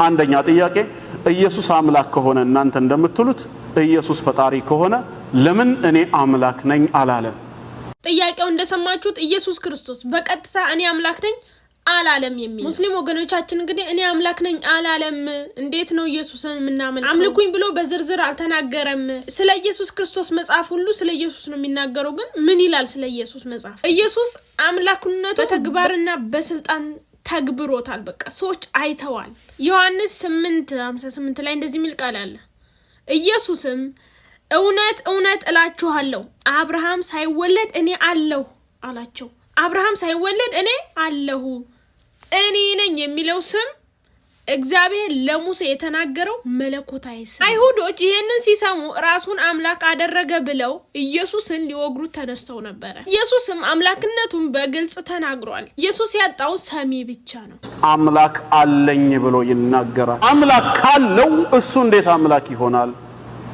አንደኛ ጥያቄ፣ ኢየሱስ አምላክ ከሆነ እናንተ እንደምትሉት ኢየሱስ ፈጣሪ ከሆነ ለምን እኔ አምላክ ነኝ አላለም? ጥያቄው እንደሰማችሁት ኢየሱስ ክርስቶስ በቀጥታ እኔ አምላክ ነኝ አላለም የሚል፣ ሙስሊም ወገኖቻችን እንግዲህ እኔ አምላክ ነኝ አላለም። እንዴት ነው ኢየሱስን የምናመልከው? አምልኩኝ ብሎ በዝርዝር አልተናገረም። ስለ ኢየሱስ ክርስቶስ መጽሐፍ ሁሉ ስለ ኢየሱስ ነው የሚናገረው። ግን ምን ይላል ስለ ኢየሱስ መጽሐፍ? ኢየሱስ አምላክነቱ በተግባርና በስልጣን ተግብሮታል። በቃ ሰዎች አይተዋል። ዮሐንስ 8:58 ላይ እንደዚህ የሚል ቃል አለ። ኢየሱስም እውነት እውነት እላችኋለሁ አብርሃም ሳይወለድ እኔ አለሁ አላቸው። አብርሃም ሳይወለድ እኔ አለሁ፣ እኔ ነኝ የሚለው ስም እግዚአብሔር ለሙሴ የተናገረው መለኮታዊ ስም። አይሁዶች ይህንን ሲሰሙ ራሱን አምላክ አደረገ ብለው ኢየሱስን ሊወግሩት ተነስተው ነበረ። ኢየሱስም አምላክነቱን በግልጽ ተናግሯል። ኢየሱስ ያጣው ሰሚ ብቻ ነው። አምላክ አለኝ ብሎ ይናገራል። አምላክ ካለው እሱ እንዴት አምላክ ይሆናል?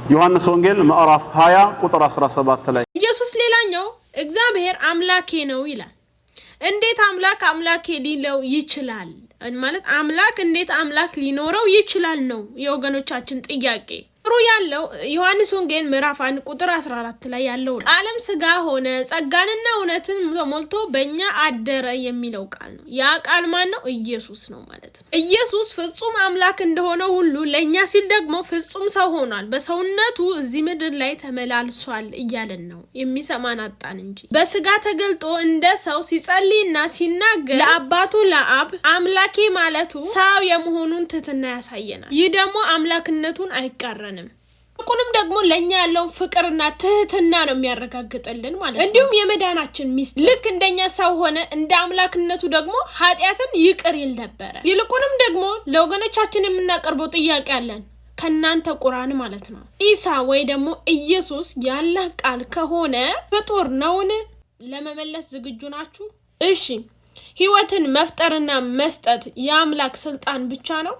ዮሐንስ ወንጌል ምዕራፍ 20 ቁጥር 17 ላይ ኢየሱስ ሌላኛው እግዚአብሔር አምላኬ ነው ይላል። እንዴት አምላክ አምላኬ ሊለው ይችላል? ማለት አምላክ እንዴት አምላክ ሊኖረው ይችላል ነው የወገኖቻችን ጥያቄ። ጥሩ ያለው ዮሐንስ ወንጌል ምዕራፍ 1 ቁጥር 14 ላይ ያለው ቃልም ስጋ ሆነ ጸጋንና እውነትን ተሞልቶ በእኛ አደረ የሚለው ቃል ነው። ያ ቃል ማን ነው? ኢየሱስ ነው ማለት ነው። ኢየሱስ ፍጹም አምላክ እንደሆነ ሁሉ ለእኛ ሲል ደግሞ ፍጹም ሰው ሆኗል። በሰውነቱ እዚህ ምድር ላይ ተመላልሷል እያለን ነው። የሚሰማን አጣን እንጂ በስጋ ተገልጦ እንደ ሰው ሲጸልይና ሲናገር ለአባቱ ለአብ አምላኬ ማለቱ ሰው የመሆኑን ትህትና ያሳየናል። ይህ ደግሞ አምላክነቱን አይቃረንም። ይልቁንም ደግሞ ለእኛ ያለውን ፍቅርና ትህትና ነው የሚያረጋግጥልን ማለት ነው። እንዲሁም የመዳናችን ሚስት ልክ እንደኛ ሰው ሆነ፣ እንደ አምላክነቱ ደግሞ ኃጢአትን ይቅር ይል ነበረ። ይልቁንም ደግሞ ለወገኖቻችን የምናቀርበው ጥያቄ አለን ከእናንተ ቁርአን ማለት ነው። ኢሳ ወይ ደግሞ ኢየሱስ ያለህ ቃል ከሆነ ፍጡር ነውን? ለመመለስ ዝግጁ ናችሁ? እሺ፣ ህይወትን መፍጠርና መስጠት የአምላክ ስልጣን ብቻ ነው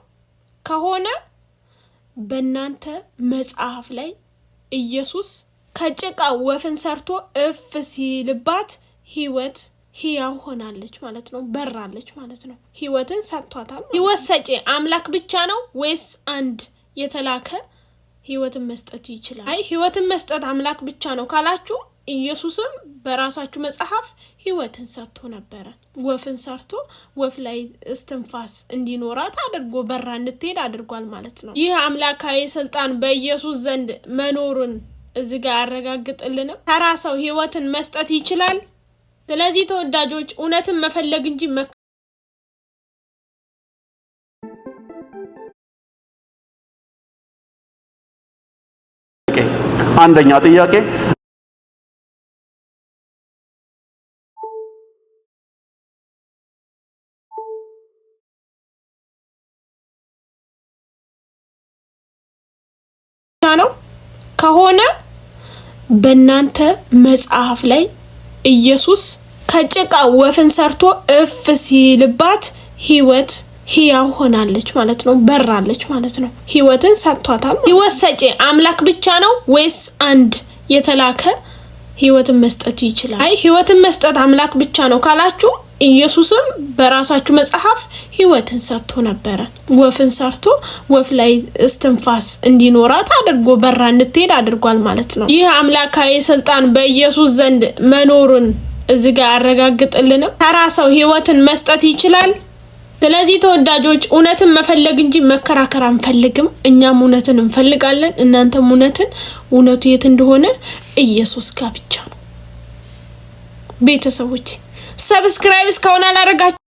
ከሆነ በእናንተ መጽሐፍ ላይ ኢየሱስ ከጭቃ ወፍን ሰርቶ እፍ ሲልባት ህይወት ህያው ሆናለች ማለት ነው፣ በራለች ማለት ነው። ህይወትን ሰጥቷታል። ህይወት ሰጪ አምላክ ብቻ ነው ወይስ አንድ የተላከ ህይወትን መስጠት ይችላል? አይ ህይወትን መስጠት አምላክ ብቻ ነው ካላችሁ ኢየሱስም በራሳችሁ መጽሐፍ ህይወትን ሰጥቶ ነበረ። ወፍን ሰርቶ ወፍ ላይ እስትንፋስ እንዲኖራት አድርጎ በራ እንድትሄድ አድርጓል ማለት ነው። ይህ አምላካዊ ስልጣን በኢየሱስ ዘንድ መኖሩን እዚህ ጋር ያረጋግጥልንም። ተራ ሰው ህይወትን መስጠት ይችላል። ስለዚህ ተወዳጆች እውነትን መፈለግ እንጂ አንደኛ ጥያቄ፣ ነው ከሆነ በእናንተ መጽሐፍ ላይ ኢየሱስ ከጭቃ ወፍን ሰርቶ እፍ ሲልባት ህይወት ህያው ሆናለች ማለት ነው፣ በራለች ማለት ነው። ህይወትን ሰጥቷታል። ህይወት ሰጪ አምላክ ብቻ ነው ወይስ አንድ የተላከ ህይወትን መስጠት ይችላል? አይ ህይወትን መስጠት አምላክ ብቻ ነው ካላችሁ ኢየሱስም በራሳችሁ መጽሐፍ ህይወትን ሰጥቶ ነበረ። ወፍን ሰርቶ ወፍ ላይ እስትንፋስ እንዲኖራት አድርጎ በራ እንድትሄድ አድርጓል ማለት ነው። ይህ አምላካዊ ስልጣን በኢየሱስ ዘንድ መኖሩን እዚህ ጋር ያረጋግጥልንም። ተራ ሰው ህይወትን መስጠት ይችላል። ስለዚህ ተወዳጆች እውነትን መፈለግ እንጂ መከራከር አንፈልግም። እኛም እውነትን እንፈልጋለን፣ እናንተም እውነትን። እውነቱ የት እንደሆነ ኢየሱስ ጋር ብቻ ነው። ቤተሰቦች subscribe እስካሁን አላረጋችሁ